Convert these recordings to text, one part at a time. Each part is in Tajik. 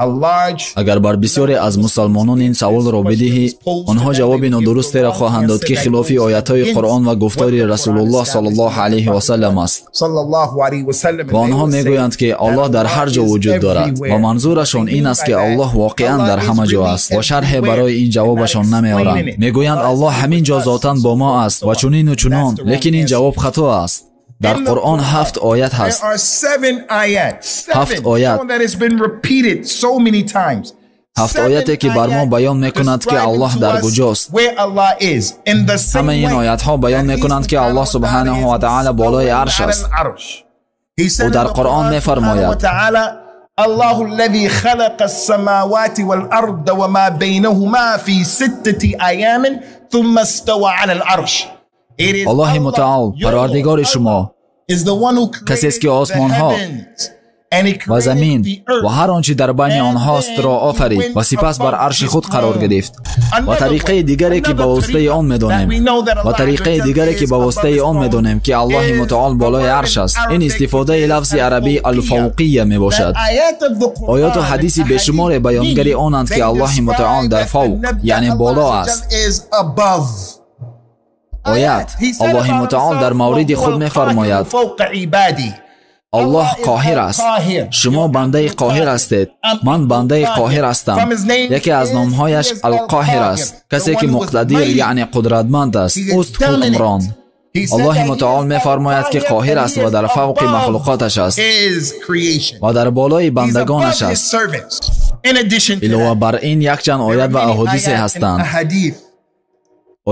Агар бар бисёре аз мусалмонон ин саволро бидиҳӣ, онҳо ҷавоби нодурустеро хоҳанд дод, ки хилофи оятҳои Қуръон ва гуфтори Расулуллоҳ саллаллоҳу алайҳи васаллам аст. Ва онҳо мегӯянд, ки Аллоҳ дар ҳар ҷо вуҷуд дорад ва манзурашон ин аст, ки Аллоҳ воқеан дар ҳама ҷо аст ва шарҳе барои ин ҷавобашон намеоранд. Мегӯянд Аллоҳ ҳамин ҷо зотан бо мо аст ва чунину чунон, лекин ин ҷавоб хато аст. Дар Қуръон 7 оят ҳаст. 7 оят. 7 ояте, ки бар мо баён мекунад, ки Аллоҳ дар куҷост. Ҳамаи ин оятҳо баён мекунанд, ки Аллоҳ субҳанаҳу ва таъала болои арш аст. Ӯ дар Қуръон мефармояд: الله الذي خلق السماوات والأرض وما بينهما في 6 أيام ثم استوى على العرش. Аллоҳи мутаол, Парвардигори шумо, касест, ки осмонҳо ва замин ва ҳар он чи дар байни онҳостро офарид ва сипас бар арши худ қарор гирифт. Ва тариқаи дигаре, ки ба воситаи он медонем, ва тариқаи дигаре, ки ба воситаи он медонем, ки Аллоҳи мутаол болои арш аст, ин истифодаи лафзи арабӣ алфавқия мебошад. Оёту ҳадиси бешуморе баёнгари онанд, ки Аллоҳи мутаол дар фавқ, яъне боло аст. Оят: Аллоҳи мутаол дар мавриди худ мефармояд: Аллоҳ қоҳир аст. Шумо бандаи қоҳир ҳастед. Ман бандаи қоҳир ҳастам. Яке аз номҳояш Алқоҳир аст, касе ки муқтадир, яъне қудратманд аст, ӯст ҳукмрон. Аллоҳи мутаол мефармояд, ки қоҳир аст ва дар фавқи махлуқоташ аст ва дар болои бандагонаш аст. Илова бар ин якчанд оят ва аҳодисе ҳастанд.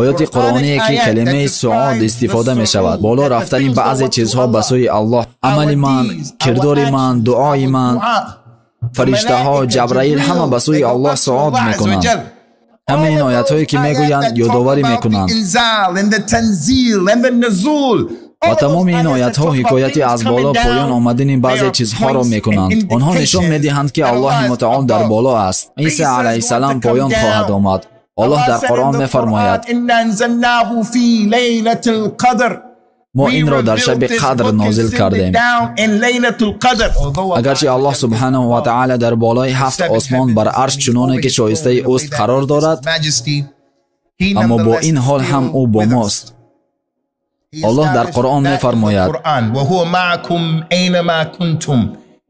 Оёти қуръоние, ки калимаи суъуд истифода мешавад, боло рафтани баъзе чизҳо ба сӯи Аллоҳ, амали ман, кирдори ман, дуои ман, фариштаҳо, Ҷабраил ҳама ба сӯи Аллоҳ суъуд мекунанд. Ҳамаи ин оятҳое, ки мегӯянд, ёдоварӣ мекунанд. Ва тамоми ин оятҳо ҳикояти аз боло поён омадани баъзе чизҳоро мекунанд. Онҳо нишон медиҳанд, ки Аллоҳи мутаол дар боло аст. Исо алайҳиссалом поён хоҳад омад. Аллоҳ дар Қуръон мефармояд: мо инро дар шаби қадр нозил кардем. Агарчи Аллоҳ субҳанаҳу ва таъала дар болои 7 осмон бар арш чуноне ки шоистаи ӯст қарор дорад, аммо бо ин ҳол ҳам ӯ бо мост. Аллоҳ дар Қуръон мефармояд: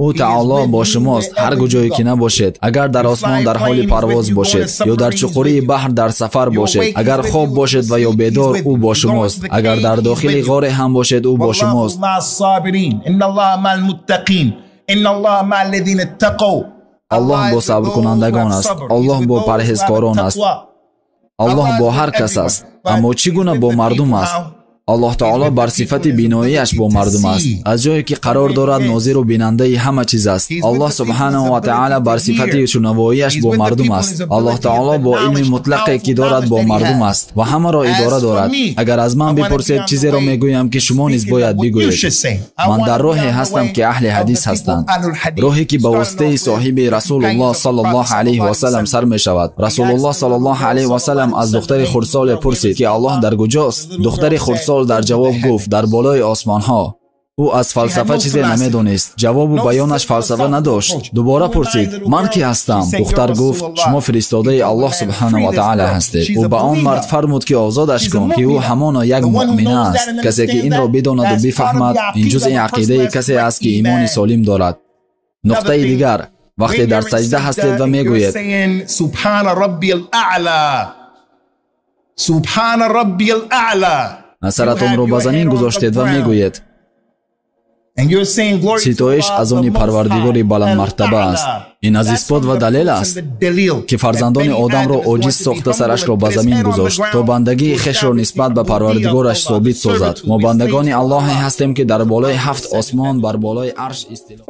ӯ таоло бо шумост ҳар куҷое ки набошед. Агар дар осмон дар ҳоли парвоз бошед ё дар чуқурии баҳр дар сафар бошед, агар хоб бошед ва ё бедор, ӯ бо шумост. Агар дар дохили ғоре ҳам бошед, ӯ бо шумост. Аллоҳ бо сабркунандагон аст. Аллоҳ бо парҳезкорон аст. Аллоҳ бо ҳар кас аст. Аммо чӣ гуна бо мардум аст? Аллоҳ таоло бар сифати биноияш бо мардум аст. Аз ҷое ки қарор дорад, нозиру бинандаи ҳама чиз аст. Аллоҳ субҳанаҳу ва таъала бар сифати шунавоияш бо мардум аст. Аллоҳ таоло бо илми мутлақе ки дорад бо мардум аст ва ҳамаро идора дорад. Агар аз ман бипурсед, чизеро мегӯям, ки шумо низ бояд бигӯед. Ман дар роҳе ҳастам, ки аҳли ҳадис ҳастанд, роҳе ки ба воситаи соҳиби Расулуллоҳ саллаллоҳу алайҳи васаллам сар мешавад. Расулуллоҳ саллаллоҳу алайҳи васаллам аз духтари хурдсоле пурсид, ки Аллоҳ дар куҷост? Духтари хурдсол дар ҷавоб гуфт: дар болои осмонҳо. Ӯ аз фалсафа чизе намедонист. Ҷавобу баёнаш фалсафа надошт. Дубора пурсид: ман ки ҳастам? Духтар гуфт: шумо фиристодаи Аллоҳ субҳанаҳу ва таъала ҳастед. Ӯ ба он мард фармуд, ки озодаш кун, ки ӯ ҳамоно як муъмина аст. Касе ки инро бидонаду бифаҳмад, ин ҷузъи ақидаи касе аст, ки имони солим дорад. Нуқтаи дигар: вақте дар саҷда ҳастед ва мегӯед Субҳана раббиял аъла, саратонро ба замин гузоштед ва мегӯед: ситоиш аз они Парвардигори баландмартаба аст. Ин аз исбот ва далел аст, ки фарзандони одамро оҷиз сохта сарашро ба замин гузошт, то бандагии хешро нисбат ба Парвардигораш собит созад. Мо бандагони Аллоҳе ҳастем, ки дар болои 7 осмон бар болои арш истило